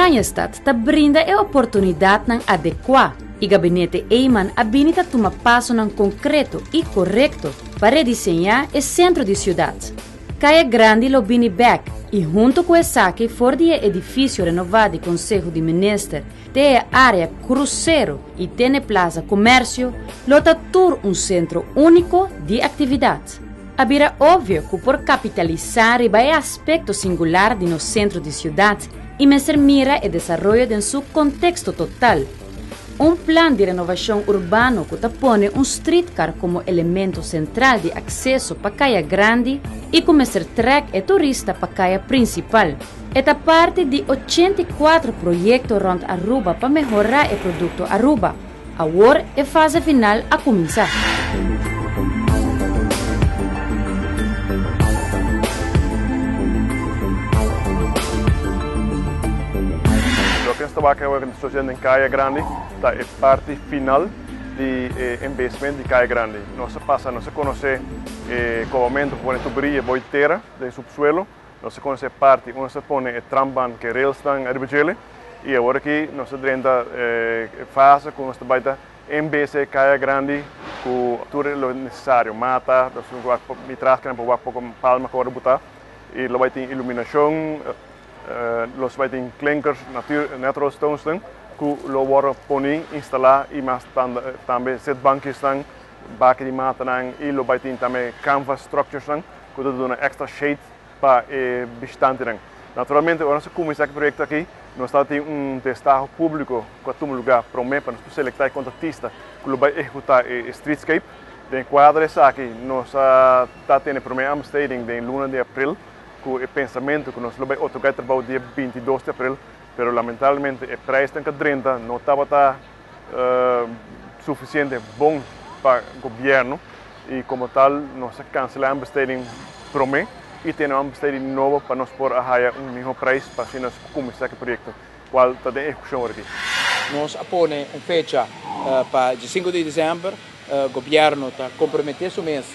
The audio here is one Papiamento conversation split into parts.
Oranjestad ta brinda e oportunidadnan adecua y Gabinete Eman a bini ta tuma pasonan concreto y corecto pa rediseña e centro di ciudad. Caya Grandi lo bini bek y hunto cu esaki for di e edificio renova di Conseho di Minister te e area crucero y te n'e Plaza Comercio lo ta tur un centro unico di actividad. A bira obvio cu por capitalisa riba e aspecto singular di nos centro di ciudad y mester mira e desaroyo den su contexto total. Un plan di renovacion urbano cu ta pone un streetcar como elemento central di acceso pa Caya Grandi y cu mester trek e turista pa caya principal. E ta parti di 84 proyecto rond Aruba pa mehora e producto Aruba. Awor e fase final a cuminsa. Loke nos ta wak awor den situacion den Caya Grandi ta e parti final di e embellishment di Caya Grandi. Nos a pasa, nos a conoce e cobamento pa pone tuberia boy tera den subsuelo. Nos a conoce e parti unda nos a pone e trambaan cu e railsnan ariba djele y awor aki nos a drenta e fase cu nos ta bay ta embese Caya Grandi cu tur lo necesario, mata, nos tin cu wak mi tras kinan por wak poco palma cu ora buta y lo bay tin iluminacion, los bay tin klinkers, natural stonesnan cu lo worde poni, instala y mas tambe zitbankjesnan, baki di matanan y lo bay tin tambe canvas structuresnan cu ta duna extra shade pa e bishitantenan. Naturalmente ora nos a cuminsa cu e proyecto aki nos tabata tin un destaho publico cu a tuma lugar prome pa nos por selecta e contratista cu lo bay ehecuta e streetscape. Den cuadro esaki nos a ta tene prome aanbesteding den luna di april cu e pensamento cu nos lo bay otorga e trabou dia 22 di april, pero lamentablemente e prijsnan cu a drenta no tabata suficiente bon pa gobierno y como tal nos a cancela e aanbesteding prome y tene un aanbesteding nobo pa nos por a haya un miho prijs pa asina nos cuminsa cu e proyecto cual ta den ehecucion ora aki. Nos a pone un fecha pa diesinco di december. Gobierno ta compromete su mes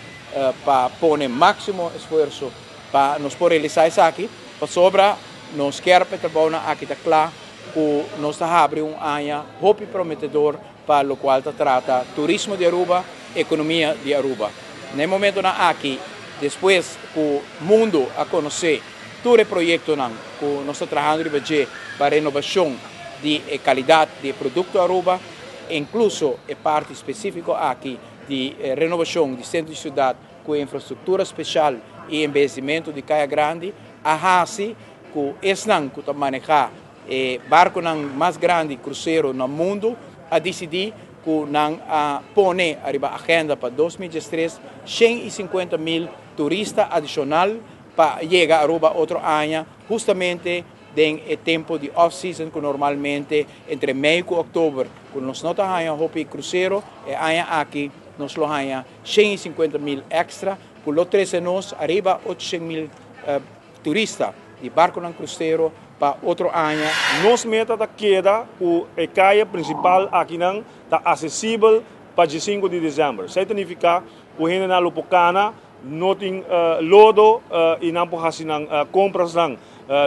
pa pone maximo esfuerso pa nos por realisa esaki, pasobra nos kier pa e trabounan aki ta cla cu nos ta habri un aña hopi prometedor pa locual ta trata turismo di Aruba, economia di Aruba. Na e momentonan aki, despues cu mundo a conoce tur e proyectonan cu nos ta trahando riba dje pa renobacion di e calidad di e producto Aruba, incluso e parti specifico aki di renobacion di centro di ciudad cu e infrastructura special y embellecimento di Caya Grandi, a haci cu esnan cu ta maneha e barconan mas grandi crucero na mundo a dicidi cu nan a pone ariba agenda pa 2013 150,000 turista adicional pa yega Aruba otro aña, hustamente den e tempo di off season cu normalmente entre mei cu october cu nos no ta haya hopi crucero. E aña aki nos lo haya 150,000 extra cu lo trece nos ariba 800,000 turista di barconan crucero pa otro aña. Nos meta ta keda cu e caya principal akinan ta accesibel pa 5 di december. Esey ta nifica cu hendenan lo por cana, no tin lodo y nan por haci nan comprasnan.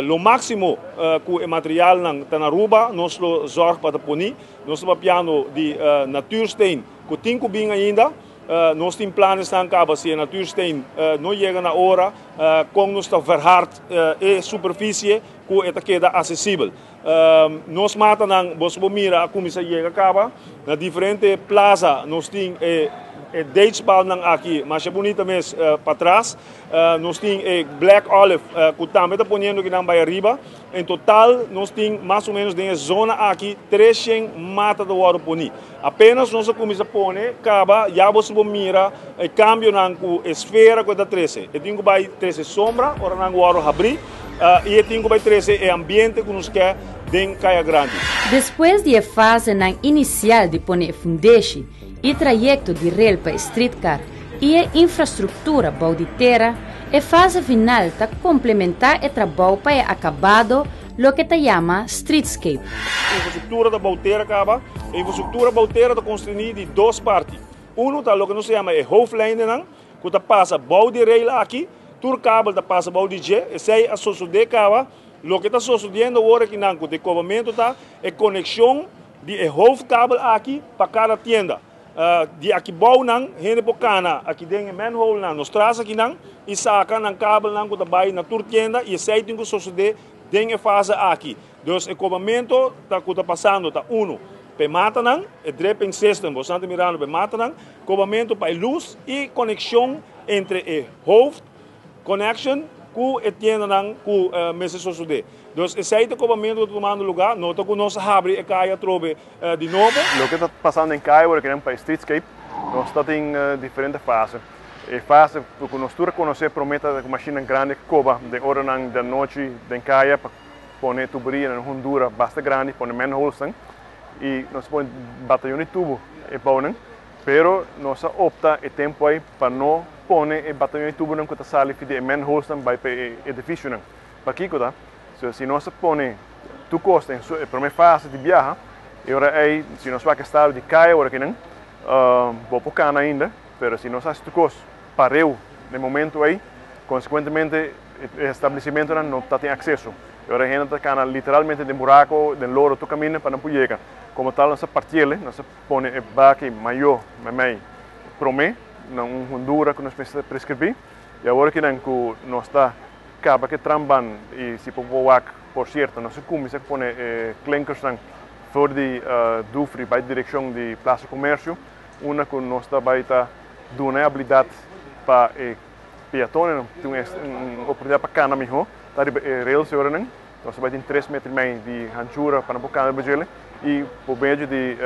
Lo maximo cu e materialnan ta na Aruba, nos lo zorg pa ta poni. Nos ta papiando di natuursteen cu tin cu bin ainda. Nos tin planesnan caba si e natuursteen no yega na ora, con nos ta verhard e superficie cu e ta keda accesibel. Nos matanan, boso por mira, a cuminsa yega caba. Na diferente plaza nos tin e datespalmnan aki, masha bunita mes patras. Nos tin e black olive cu tambe ta poniendo kinan bay ariba. En total nos tin mas o menos den e zona aki 300 mata ta wordo poni. Apenas nos a cuminsa pone caba, ya boso por mira e cambionan cu e sfera cu e ta trece. E tin cu bay trece sombra ora nan wordo habri y e tin cu bay trece e ambiente cu nos ke den Caya Grandi. Despues di e fasenan inicial di pone e fundeshi y trayecto di rail pa e streetcar y e infrastructura bou di tera, e fase final ta complementa e trabou pa e acabado loke ta yama streetscape. Infrastructura ta bou tera caba. E infrastructura bou tera ta consteni di dos parti. Uno ta loke nos ta yama e hoofdlijnennan cu ta pasa bou di rail aki. Tur kabel ta pasa bou di dje. Esey a sosode caba. Loke ta sosodiendo awor akinan ku di kobamentu ta e konekshon di e hoofdkabel aki pa kada tienda. Di aki bou nan hende por kana aki den e manhole nan, nos tras akinan, i saka nan kabelnan ku ta bai na tur tienda i esei tin ku sosodé den e fase aki. Dus e kobamentu ta ku ta pasando ta unu pa e matanan, e dripping system, boso ta mirando pa e matanan, kobamentu pa e lus i konekshon entre e hoofd connection ku e tiendanan ku mester sosodé. Dus esei ta kobamentu ku ta tumando lugá, no ta ku nos a habri e kaya atrobe di nobo. Loke ta pasando den kaya ora kinan pa e streetscape, nos ta tin diferente fase. E fase ku nos tur a konosé promé ta ku mashinnan grandi koba den oranan di anochi den kaya pa pone tuberia na un hondura basta grandi, pone manholesnan i nos a pone batayon di tubo e bounan. Pero nos a opta e tempu ei pa no pone e batayon di tubonan ku ta sali fi di e manholesnan bai pa e edifisionan. Pakiko ta? So, si nos a pone tur kos den su e promé fase di biaha, e ora ei si nos wak e estado di kaya ora kinan, bo por kana ainda, pero si nos hasi tur kos pareu den momento ei, konsekuentemente e establesimentonan no ta tin akseso. E ora hende ta kana literalmente den burako, den lodo tur kaminda pa nan por yega. Komo tal nos a partiel, nos a pone e baki mayó meimei promé na un hondura ku nos mester preskribí. I awor kinan ku nos ta kaba ku e tramban i si por por wak, por sierto nos a kuminsá pone e klinkersnan for di Dufry bai direkshon di Plaza Komersio, unda ku nos ta bai ta duna e abilidat pa e peatonenan tin un oportunidat pa kana mihó ta riba e rails e oranan. Nos ta bai tin tres meter i mei di hanchura pa nan por kana riba djele i por medio di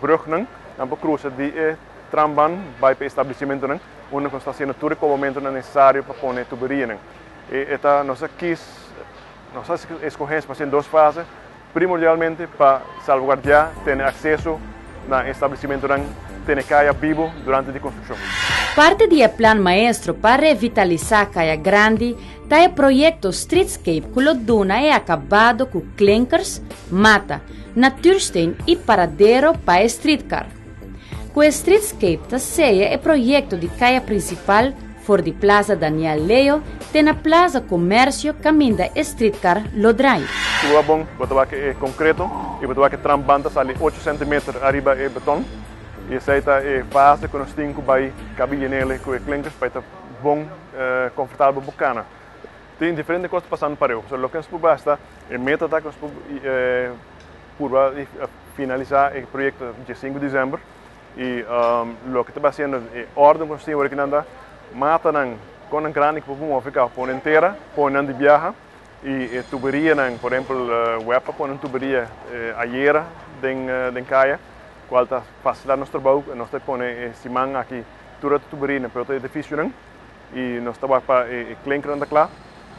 brugnan nan por krusa di e tramban bai pa e establesimentonan unda ku nos ta hasiendo tur e kobamentonan nesesario pa pone tuberianan. E ta nos a kis nos a eskohé pa hasi dos fase primordialmente pa salvaguardiá tene akseso na e establesimentonan tene kaya bibo durante di konstrukshon. Parti di e plan maestro pa revitalisá Kaya Grandi ta e proyekto Streetscape ku lo duna e akabado ku klinkers, mata, natuursteen i paradero pa e streetcar. Ku e Streetscape ta seya e proyekto di kaya prinsipal for di Plaza Daniel Leo te na Plaza Comercio kaminda e streetcar lo drai. Tur bon, bo ta wak e concreto y bo ta wak e tramband ta sali ocho centimeter ariba e beton y esey ta e fase cu nos tin cu bay cabi yenele cu e klinkers pa e ta bon confortabel pa bo cana. Tin diferente cos ta pasando pareu, so loke nos por basta e meta ta cu nos por purba di finalisa e proyecto dje sinku december. I loke ta bai hasiendo e orden ku nos tin awor akinan ta matanan kon nan grandi ku por move kaba pone entera, pone nan di biaha i e tuberianan por ehempel web a pone un tuberia ayera den den kaya kual ta fasilá nos trabou nos ta pone e siman aki tur e tuberianan pa e otro edifisionan. I nos ta wak pa e klinkernan ta kla.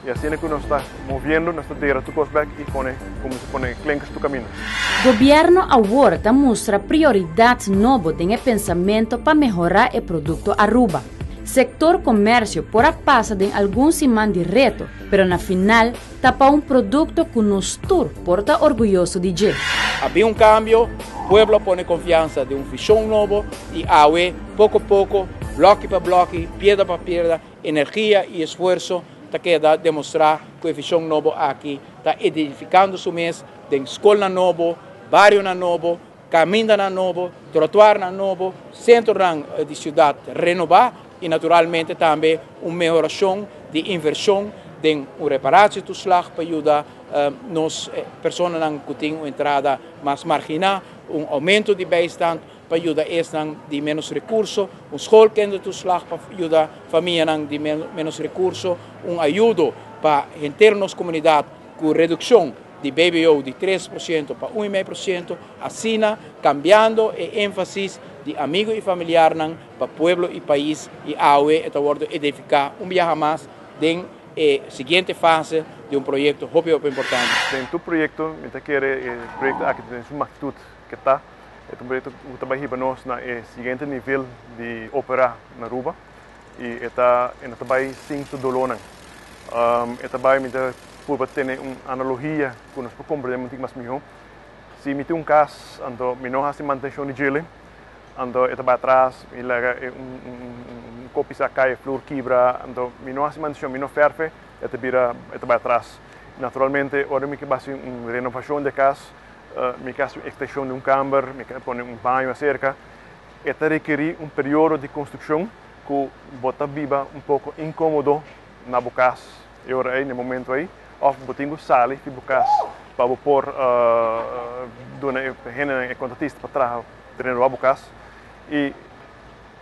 I asina ku nos ta moviendo, nos ta dera tur kos bek i pone kuminsá pone klinkers tur kaminda. Gobierno awor ta mustra prioridad nobo den e pensamento pa mehora e producto Aruba. Sector comercio por a pasa den algun siman di reto, pero na final ta pa un producto cu nos tur por ta orguyoso di dje. A bin un cambio, pueblo a pone confiansa den un vision nobo y awe poco poco, bloki pa bloki, piedra pa piedra, energia y esfuerso ta keda demostra cu e vision nobo aki ta edificando su mes den scolnan nobo, barionan nobo, camindanan nobo, trotuarnan nobo, centronan di ciudad renoba y naturalmente tambe un mehoracion di inversion den un reparatietoeslag pa yuda nos personanan cu tin un entrada mas margina, un aumento di bijstand pa yuda esnan di menos recurso, un schoolkindertoeslag pa yuda famianan di menos recurso, un ayudo pa henter nos comunidad cu reduccion di BBO di 3% pa 1,5%, asina cambiando e enfasis di amigo y familiarnan pa pueblo y pais y awe e ta wordo edifica un biaha mas den e siguiente fase di un proyecto hopi hopi importante. Den tur proyecto mi ta kere e proyecto aki den su magnitud ke ta, e ta un proyecto ku ta bai hiba nos na e siguiente nivel di opera na Aruba y e ta e no ta bai sin su dolornan. E ta bai mi ta purba tene un analogia ku nos por komprende un tiki mas miho. Si mi tin un kas anto mi no hasi mantenshon di djele anto e ta bai atras mi laga e un un kopi sa kai e flur kibra anto mi no hasi mantenshon mi no ferfe e ta bira e ta bai atras. Naturalmente, ora mi ke hasi un renovashon di kas, mi ke hasi un ekstenshon di un kamber, mi ke pone un baño aserka, e ta rekerí un periodo di konstrukshon ku bo ta biba un poko inkómodo na bo kas e ora ei, na e momento ei, òf bo tin ku sali di bo kas pa bo por duna e hendenan, e kontratista pa traha renová bo kas. I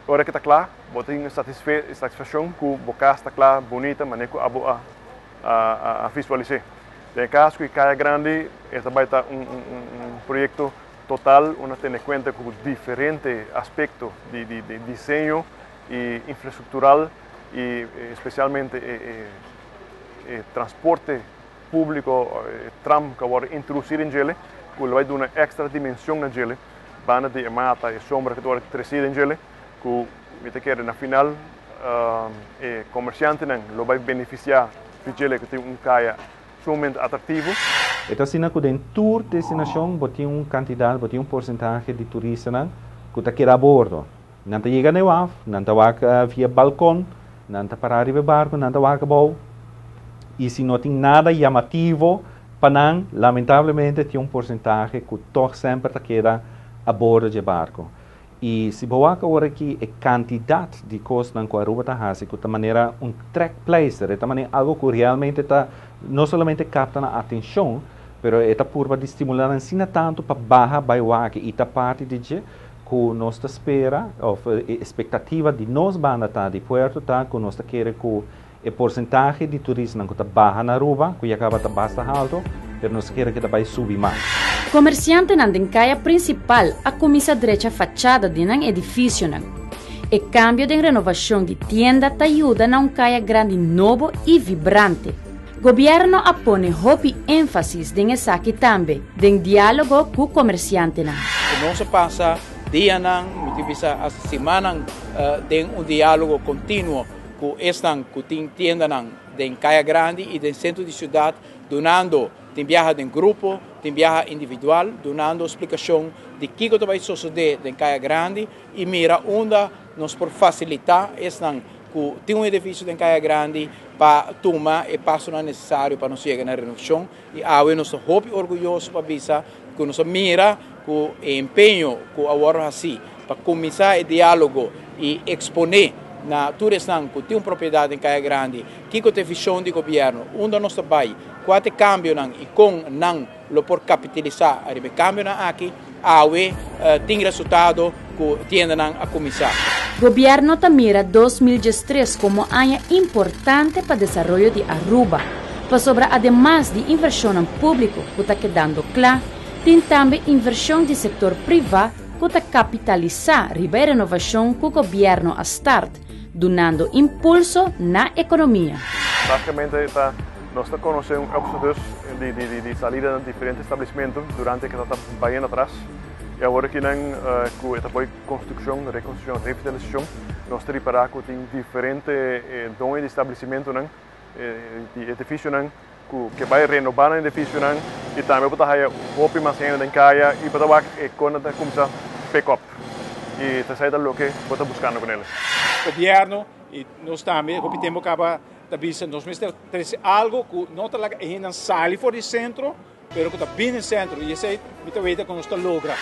ora ku ta kla, bo tin e satisfakshon ku bo kas ta kla, bunita, manera ku abo a a visualis'é. Den e kas ku e Kaya Grandi e ta bai ta un proyekto total unda tene kuenta ku diferente aspekto di diseño i infrastruktural i spesialmente e transporte públiko, e tram ku a wòrdu introdusí den djele ku lo bai duna èkstra dimenshon na djele banda di e mata, e sombra ku ta wòrdu tresí den djele ku mi ta kere na final e komersiantenan lo bai benefisiá di djele ku tin un kaya sumamente atraktivo. E ta asina ku den tur destinashon bo tin un kantidat, bo tin un porsentahe di turistanan ku ta keda a bordo. Nan ta yega na e waf, nan ta wak via balkon, nan ta pará riba e barku, nan ta wak abou i si no tin nada yamativo pa nan, lamentablemente tin un porsentahe ku tòg semper ta keda a bordo dje barku. I si bo wak awor aki e kantidat di kosnan ku Aruba ta hasi ku ta manera un trekpleister, e ta manera algu ku realmente ta no solamente kapta nan atenshon, pero e ta purba di stimulá nan asina tantu pa baha bai wak i ta parti di dje ku nos ta spera òf e espektativa di nos banda ta di puerto ta ku nos ta kere ku E porsentahe di turistanan ku ta baha na Aruba, ku ya kaba ta basta halto, pero nos kere ku ta bai subi mas. Komersiantenan den kaya prinsipal a kuminsá drecha fachada di nan edifisionan. E kambio den renovashon di tienda ta yuda na un kaya grandi nobo i vibrante. Gobièrnu a pone hopi énfasis den esaki tambe den diálogo ku komersiantenan. Nos a pasa dianan, mi tin bisa hasta simannan den un diálogo kontinuo ku esnan ku tin tiendanan den Kaya Grandi i den sentro di siudat dunando, tin biaha den grupo, tin biaha individual, dunando splikashon di kiko ta bai sosodé den Kaya Grandi i mira unda nos por fasilitá esnan ku tin un edifisio den Kaya Grandi pa tuma e pasonan nesesario pa nos yega na renovashon. I awe nos ta hopi orguyoso pa bisa ku nos a mira ku e empeño ku a wòrdu hasí pa kuminsá e diálogo i eksponé na tur esnan ku tin un propiedat den Kaya Grandi kiko ta e vishon di gobièrnu, unda nos ta bai, kua ta e kambionan i kon nan lo por kapitalisá ariba e kambionan aki, awe tin resultado ku tiendanan a kuminsá. Gobièrnu ta mira 2013 komo aña importante pa desaroyo di Aruba, pasobra ademas di invershonnan públiko ku ta kedando kla, tin tambe invershon di sektor privá ku ta kapitalisá riba e renovashon ku gobièrnu a start, dunando impulso na ekonomia. Básikamente ta nos ta konosé un éxodus di di di salida na diferente establisimentu durante ke ta bayendo atras i awor aki nan ku e ta poi konstrukshon, rekonstrukshon, revitalisashon nos ta ripará ku tin diferente doño di establisimentunan di edifisionan ku ke bai renobá nan edifisionan i tambe bo ta haya hopi mas hende den kaya i bo ta wak e kon nan ta kuminsá pick up i ta esei ta loke bo ta buskando ku nel. Gobierno i nos tambe hopi tempo kaba ta bisa nos mester trese algo ku no ta laga e hendenan sali for di sentro pero ku ta bini den sentro i esei mi ta weta ku nos ta logra.